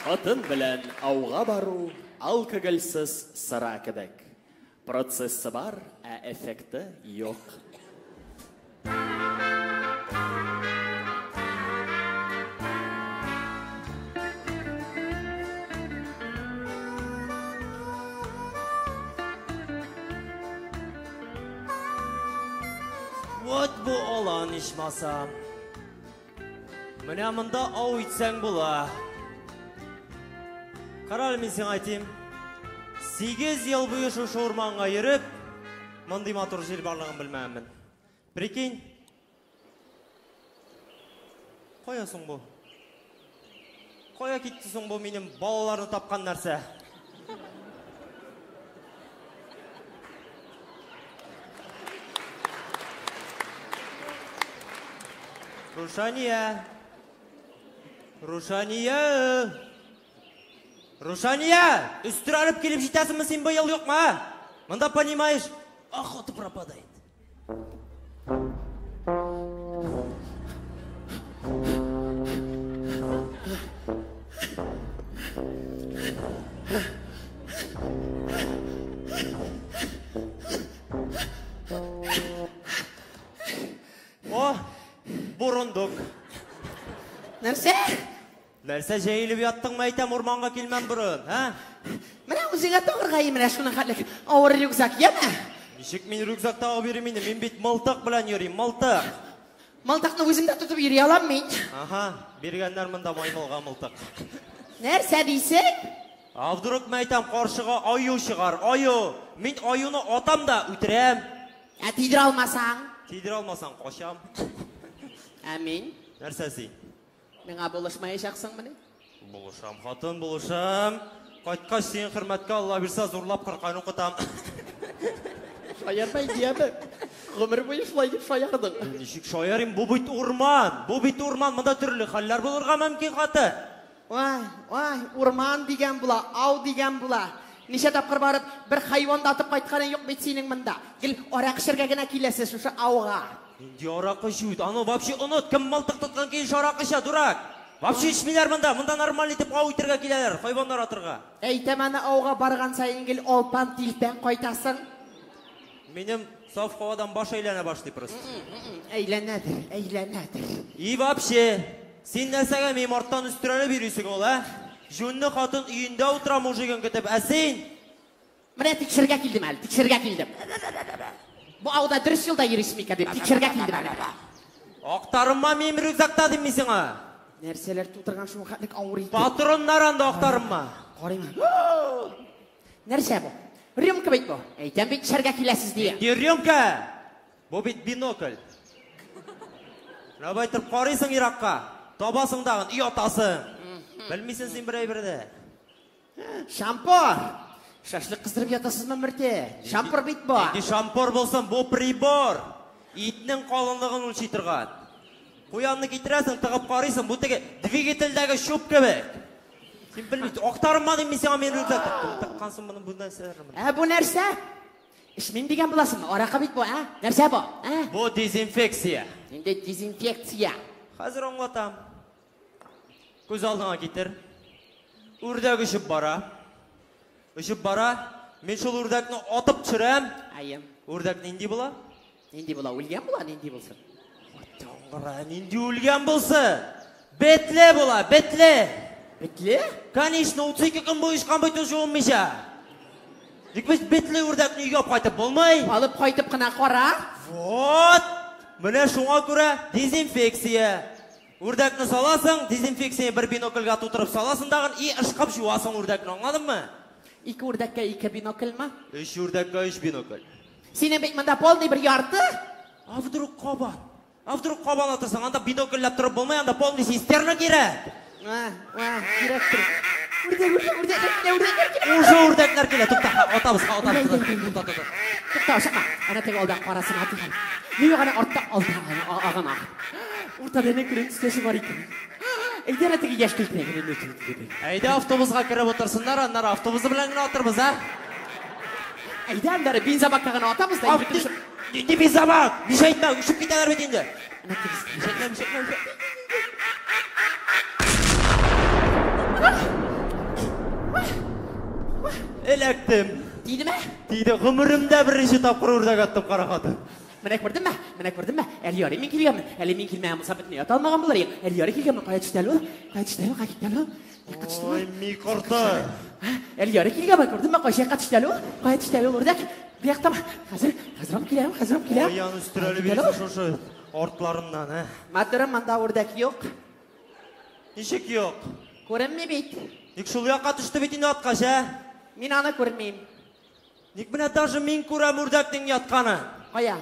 Хатын белән ауга бару алкогольсез сыра кебек. Процессы бар, ә эффекты юк. Вот бу алан ичмасам. Менә монда ау итсәң була. Карале, мин сиңа әйтим. 8 ел буе шушы урманга йөреп, мондый матур җир барлыгын белмәгәнмен. Прикинь. Кая соң бу? Кая китте соң бу минем балаларны тапкан нәрсә? Рушания! Рушания! Рушания! Өстерәлеп килеп җитәсеңме син быел юкмы, а? Монда, понимаешь, охота пропадает. О, бурундук. Нәрсә? Нәрсә җәелеп яттыңмы әйтәм, урманга килмәм борын, ә? Менә үзеңә тагырга менә шуның хәтле авыр рюкзак, яме? Ничек мин рюкзак тагып йөрим инде? Мин бит мылтык белән йөрим, мылтык. Мылтыкны үзем дә тотып йөри алам мин. Ага, биргәннәр монда маймылга мылтык. Нәрсә дисең? А вдруг мен әйтәм, каршыга аю чыгар, аю. Мин аюны атам да үтерәм. Ә тидерә алмасаң? Тидерә алмасаң, качам. Ә мин? Нәрсә син? Миңа булышмаячаксыңмыни? Булышам, хатын, булышам. Кайткач, синең хөрмәткә Алла бирсә, зурлап Коръән укытам. Шаярма яме. Гомер буе шулай дип шаярдың. Ничек шаярыйм? Бу бит урман. Бу бит урман. Монда төрле хәлләр булырга мөмкин, хатын. Ой, ой, урман дигән була, ау дигән була. Ничә тапкыр барып, бер хайван да атып кайтканың юк бит синең монда. Гел аракы эчәргә генә киләсез шушы ауга. Нинди аракы эчү? Аны вообще оныт. Кем мылтык тоткан килеш аракы эчә, дурак? Вообще эчмиләр монда. Монда нормаль итеп ау итәргә киләләр, хайваннар атырга. Әйтәм аны ауга барган саен гел алпан-тилпән кайтасың. Минем саф һавадан баш әйләнә башлый просто. Әйләнәдер, әйләнәдер. И вообще, син нәрсәгә минем арттан өстерәлеп йөрисең ул, ә? Җүнле хатын өендә утыра мужигын көтеп, ә син? Менә тикшерергә килдем әле, тикшерергә килдем. Бу ауда дөрес юлда йөрисең микән дип тикшерергә килдем әле. Актарынма минем рюкзакта дим мин сиңа. Нәрсәләр тутырган шул хәтлек авыр итеп. Патроннар анда актарынма. Карыйм. Нәрсә бу? Рюмка бит бу. Әйтәм бит эчәргә киләсез дия. Нинди рюмка? Бу бит бинокль. Менә итеп карыйсың еракка, табасың тагын, и атасың. Белмисең син бер әйбер дә. Шампур. Шашлык кыздырып ятасызмы, Мөрте? Шампур бит бу. Нинди шампур булсын, бу прибор. Итнең калынлыгын үлчи торган. Куянны китерәсең, тыгып карыйсың, бу теге двигательдәге чүп кебек. Син белмисең, актарынма дим мин сиңа мин рюкзакта. Кем тыккансың моны бу нәрсәләрне? Ә бу нәрсә? Эчмим дигән буласыңмы? Аракы бит бу, ә? Нәрсә бу? Ә? Бу дезинфекция. Нинди дезинфекция? Хәзер аңлатам. Күз алдыңа китер. Үрдәк очып бара. Очып бара. Мин шул үрдәкне атып төшерәм. Әйе. Үрдәк нинди була? Нинди була? Үлгән була, нинди булсын? Таңгыра, нинди үлгән булсын? Бетле була, бетле. Бетле? Конечно, 32 көн буе очкан бит ул жуынмыйча. Тик без бетле үрдәкне өйгә алып кайтып булмый. Алып кайтып кына кара. Вот! Менә шуңа күрә дезинфекция. Үрдәкне саласың, дезинфекция бер бинокльгә тутырып саласың тагын и ышкып жуасың үрдәкне, аңладыңмы? Ике үрдәккә ике бинокльме? Өч үрдәккә өч бинокль. Синең бит монда полный бер ярты. А вдруг кабан? А вдруг кабан атырсың, анда бинокльләп торып булмый, анда полный цистерна кирәк. А, а, кирәктер. Үрдәк, үрдәк, үрдәкләр килә, үрдәкләр килә. Уже үрдәкләр килә. Тукта, атабыз, атабыз. Тукта, тукта. Тукта, ашыкма. Әнә теге алда карасын атыйм. Юк, әнә артта алда агын ак. Уртада әнә көрән төстәсе бар икән. Әйдә әнә теге яшь килтерә. Әйдә автобусга кереп утырсыннар, аннары автобусы белән генә атырбыз, ә? Әйдә аннары бензобакка гына атабыз да. Нинди бензобак? Ничә әйтмә, очып китәләр бит инде. Әнә тегесе. Ничә әйтмә, ничә әйтмә. эләктем. Тидеме? Тиде. Гомеремдә беренче тапкыр үрдәк аттым, кара хатын. Менә күрдеңме? Менә күрдеңме? Әле ярый мин килгәнмен. Әле мин килмәгән булсам, бөтенләй ята алмаган булыр идем. Әле ярый килгәнмен. Кая төште әле ул? Кая төште әле ул? Кая китте әле ул? Кая төште ул? Ой, ми корты. Әле ярый килгәнмен, күрдеңме? Кайсы якка төште әле ул? Кая төште әле ул үрдәк? Бу яктамы? Хәзер, хәзер алып киләм, хәзер алып киләм. Каян үстерәле бирсен шушы артларыннан, ә? Матурым, монда үрдәк юк. Ничек юк? Күренми бит. Ник шул якка төште бит инде аткач, ә? Мин аны күрмим. Ник менә даже мин күрәм үрдәкнең ятканы. Кая?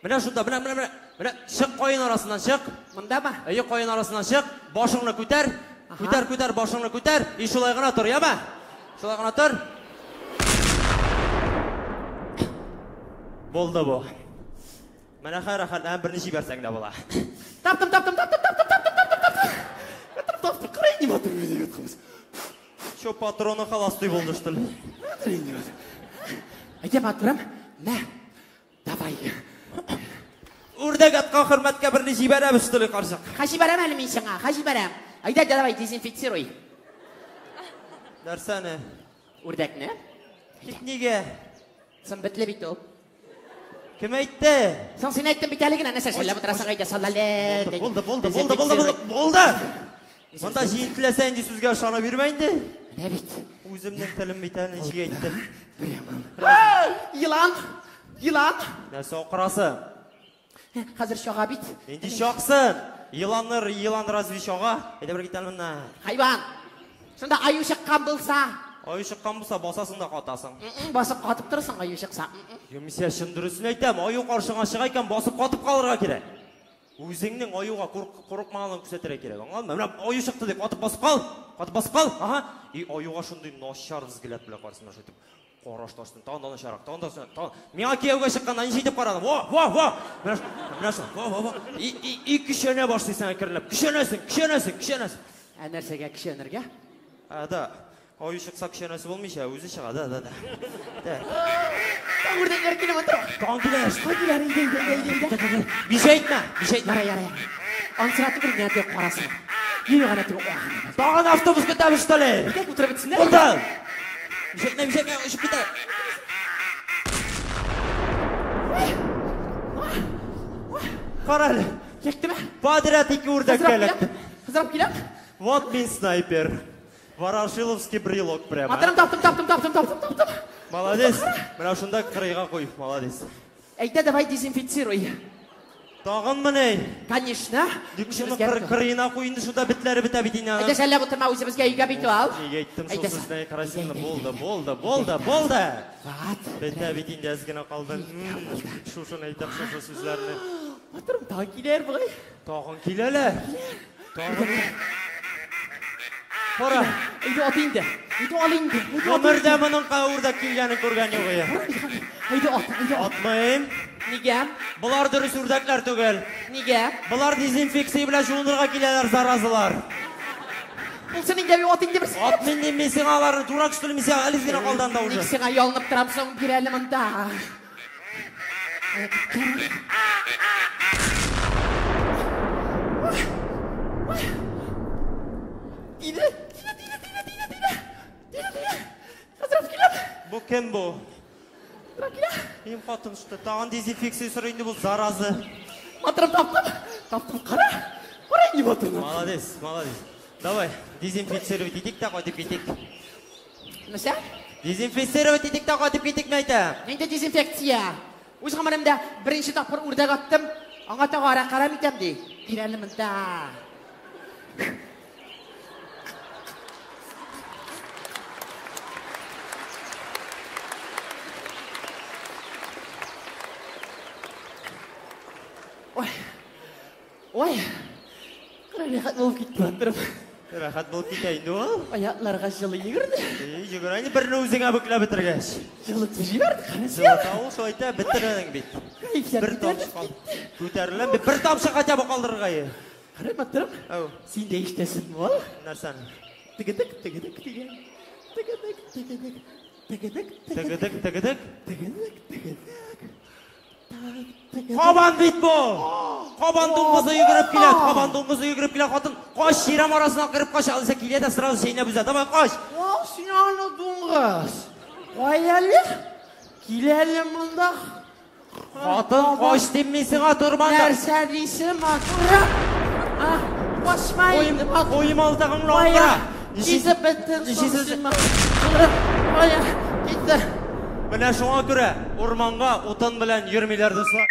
Менә шунда, менә, менә, менә, менә, чык каен арасыннан чык. Мондамы? Әйе, каен арасыннан чык. Башыңны күтәр. Күтәр, күтәр, башыңны күтәр. И шулай гына тор, яме? Шулай гына тор. Булды бу. Менә хәер, рәхәтләнеп берне җибәрсәң дә була. Таптым, таптым, таптым, таптым, таптым, таптым, таптым. Таптым, таптым. Кырай не батыр үзе ятканбыз. Чё, патроны холостой булды, что ли? Әйдә, матурым, мә, давай. Үрдәк аткан хөрмәткә берне җибәрәбез, что ли, карчык? Ха җибәрәм әле мин сиңа, ха җибәрәм. Әйдә, давай, дезинфицируй. Нәрсәне? Үрдәкне. Тик нигә? Соң бетле бит ул. Кем әйтте? Соң син әйттең бит әле генә, нәрсә шәлләп утырасың, әйдә, сал әле. Булды, булды, булды, булды, булды, булды. Монда җыен теләсә инде сүзгә ышана бирмә инде. Менә бит. Үземнең телем бит әле ничек әйттем. Елан, елан. Нәрсә акырасы? Хәзер чага бит. Нинди чаксын? Еланнар, елан разве чага? Әйдә бер кит әле моннан. Хайван. Шунда аю чыккан булса. Аю чыккан булса, басасың да катасың. Басып катып торасың аю чыкса. Юк, мин сиңа чын дөресен әйтәм, аю каршыңа чыга икән, басып катып калырга кирәк. Үзеңнең аюга курыкмаганын күрсәтергә кирәк. Аңладыңмы? Менә аю чыкты дип, катып басып кал. Катып басып кал. Ага. И аюга шундый начар взгляд белән карыйсың, менә шулай итеп. Караш ташлыйм, тагын да начаррак, тагын да, тагын. Миңа кияүгә чыкканда ничек итеп карадым? Во, во, во. Менә менә шул, во, во, во. И, и, и көчәнә башлыйсың әкренләп. Көчәнәсең, көчәнәсең, көчәнәсең. Ә нәрсәгә көчәнергә? А, да. Аю чыкса көчәнәсе булмыйча, үзе чыга, да, да, да. Да. Таң үрдәкләр килеп утыра. Таң килә. Таң килә, әйдә, әйдә, әйдә, әйдә. Биш әйтмә, биш әйтмә. Ярай, ярай. Ансыра түгел, менә теге карасын. Йөри гына теге агын. Тагын автобус көтәбез, что ли? Әйдә, утырып бетсеннәр. Булды. Биш әйтмә, биш әйтмә, очып китә. Кара әле. Эләктеме? Подряд ике үрдәккә эләкте. Кызарып киләм. Вот мин снайпер. Ворошиловский брелок прямо. Матырым таптым, таптым, таптым, таптым, таптым. Молодец. Менә шунда кырыйга куй, молодец. Әйдә, давай дезинфицируй. Тагын мени? Конечно. Ник шуны кырыена куй инде, шунда бетләре бетә бит инде аның. Әйдә, шәлләп утырма, үзебезгә өйгә бит ал. Нигә әйттем шул сүзне, карасынны, булды, булды, булды, булды. Вот. Бетә бит инде, әз генә калды. Шушыны әйтәм, шушы сүзләрне. Матырым, тагын киләр бугай. Тагын киләләр. Тагын. Кара. Әйдә ат инде. Әйдә ал инде. Гомердә моның үрдәк килгәнен күргән юк иде. Әйдә ат, әйдә ат. Атмыйм. Нигә? Болар дөрес үрдәкләр түгел. Нигә? Болар дезинфекция белән жуынырга киләләр, заразалар. Булсын инде, ат инде берсе. Атмыйм дим мин сиңа аларны, дурак что ли, мин сиңа әле генә калдан да уже. Ник сиңа ялынып торам соң, бир әле монда. Тиде, тиде, тиде, тиде, тиде, тиде. Тиде, тиде. Хәзер алып киләм. Бу кем бу? Хәзер килә. Им хатын что, тагын дезинфекция сорый инде бу зараза. Матырым таптым. Таптым, кара. Кара инде батырны. Молодец, молодец. Давай, дезинфицировать итик тә кайтып китик. Нәрсә? Дезинфицировать итик тә кайтып китик, мин әйтәм. Нинди дезинфекция? Үз гомеремдә беренче тапкыр үрдәк аттым. Аңа тагы ара карам итәм ди. Бир әле монда. Ой. Ой. Кара рәхәт булып китте батырым. Рәхәт булып китә инде ул. Аякларга җылы йөгерде. Йөгерә инде берне үзеңә бөкләп бетергәч. Җылытып җибәрде, кара Җылыта ул, шулай итә, бетерәдең бит. Кәефләр Бер тамчы кал. Күтәреләм бит, бер тамчы хотя бы калдырырга е. Кара батырым. Әү. Син дә ишетәсеңме ул? Нәрсәне? Тегедек, тегедек дигән. Тегедек, тегедек. Тегедек, тегедек, тегедек. Тегедек, тегедек. Кабан бит бу! Кабан дуңгызы йөгереп килә, кабан дуңгызы йөгереп килә, хатын, кач, чирәм арасына кереп кач, алайса килә дә сразу чәйнәп өзә. Давай, кач! Вау, син аны дуңгыз! Кай әле? Кил әле монда. Хатын, кач дим мин сиңа торманда. Нәрсә дисең, матурым? А, Качма инде, матур. Куй малтыгыңны Кая? аңла. Кисеп беттең соң Ничесен- син, матурым. Кая? Китте. Менә шуңа күрә урманга утын белән йөрмиләр, дуслар.